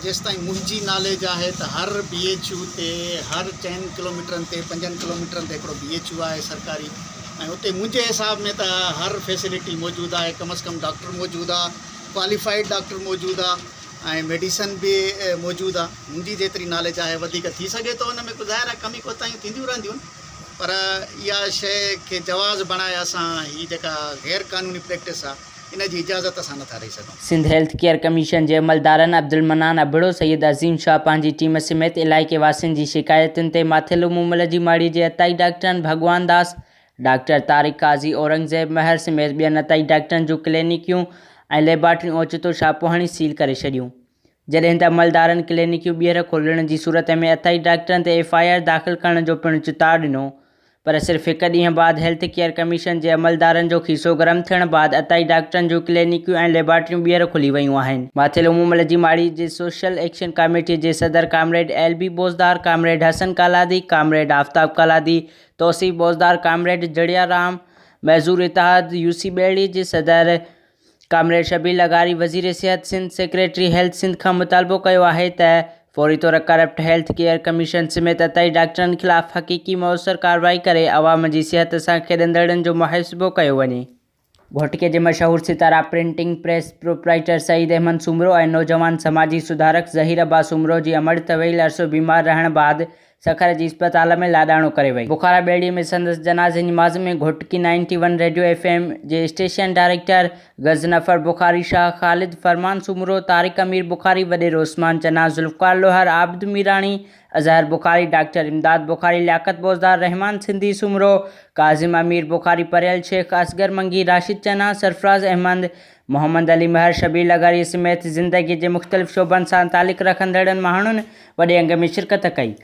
جيستائين منهنجي ناليج آهي ته هر بي ايڇ يو تي هر چئن ڪلوميٽرن تي پنجن ڪلوميٽرن تي هڪڙو بي ايڇ يو آهي سرڪاري ۽ اتي منهنجي حساب ۾ ته هر فيسلٽي موجود آهي ڪم از ڪم ڊاڪٽر موجود آهي ڪواليفائيڊ ڊاڪٽر موجود آهي ۽ ميڊيسن به موجود آهي منهنجي جيتري ناليج آهي وڌيڪ ٿي سگهي ٿو ان ۾ ڪو ظاهر آهي ڪمي ڪوتاهيون ٿينديون رهنديون پر اها شيء کي جواز بڻائي اسان هي جيڪا غير قانوني پريڪٽس آهي ان جي اجازت اسان نٿا ڏئي سگهون. سنڌ هيلٿ ڪيئر ڪميشن جي عملدارن عبدالمنان ابڙو، سيد عظيم شاهه پنهنجي ٽيم سميت علائقي واسين جي شڪايتن تي ماٿيلو مومل جي ماڙي جي عطائي ڊاڪٽرن ڀڳوان داس، ڊاڪٽر طارق قاضي، اورنگزيب مهر سميت ٻين عطائي ڊاڪٽرن جون ڪلينڪيون ۽ ليبارٽريون اوچتو ڇاپو هڻي سيل ڪري ڇڏيون. جڏهن ته عملدارن ڪلينڪيون ٻيهر کولڻ جي صورت ۾ عطائي ڊاڪٽرن تي ايف I R داخل ڪرڻ جو پڻ چتاء ڏنو. پر صرف هڪ ڏينهن بعد هيلٿ ڪيئر ڪميشن جي عملدارن جو کيسو گرم ٿيڻ بعد عطائي ڊاڪٽرن جون ڪلينڪيون ۽ ليبارٽريون ٻيهر کلي ويون آهن. ماٿيلو مومل جي ماڙي جي سوشل ايڪشن ڪاميٽي جي صدر comrade L B Bozdar, comrade Hassan Kaladi, comrade Aftab Kaladi, Tauseef Bozdar, comrade Jarya Ram, Mazoor Ittehad U C Berri جي صدر ڪامريڊ شبير لغاري وزير صحت سنڌ، سيڪريٽري هيلٿ سنڌ کان مطالبو ڪيو آهي ته فوري طور ڪرپٽ هيلٿ ڪيئر ڪميشن سميت عطائي ڊاڪٽرن خلاف حقيقي موثر ڪارروائي ڪري عوام جي صحت سان کيڏندڙن جو محاسبو ڪيو وڃي. گهوٽڪي جي مشهور Sitara printing press proprietor Saeed Ahmed Soomro ۽ نوجوان سماجي سڌارڪ ظهير عباس سومرو جي امڙ طويل عرصو بيمار رهڻ بعد سکر جي اسپتال ۾ لاڏاڻو ڪري وئي. بخارا ٻيڙي ۾ سندس جنازي نماز ۾ Ghotki ninety one radio F M جي اسٽيشن ڊائريڪٽر غضنفر بخاري، شاهه خالد، فرمان سومرو، طارق امير بخاري، وڏيرو عثمان چنا، ذوالفقار لوهار، عابد ميراڻي، اظهر بخاري، ڊاڪٽر امداد بخاري، لياقت بوزدار، رحمان سنڌي سومرو، ڪاظم امير بخاري، پريل شيخ، اصغر منگي، راشد چنا، سرفراز احمد، محمد علي مهر، شبير لغاري سميت زندگي جي مختلف شعبن سان تعلق رکندڙن ماڻهن وڏي انگ ۾ شرڪت ڪئي.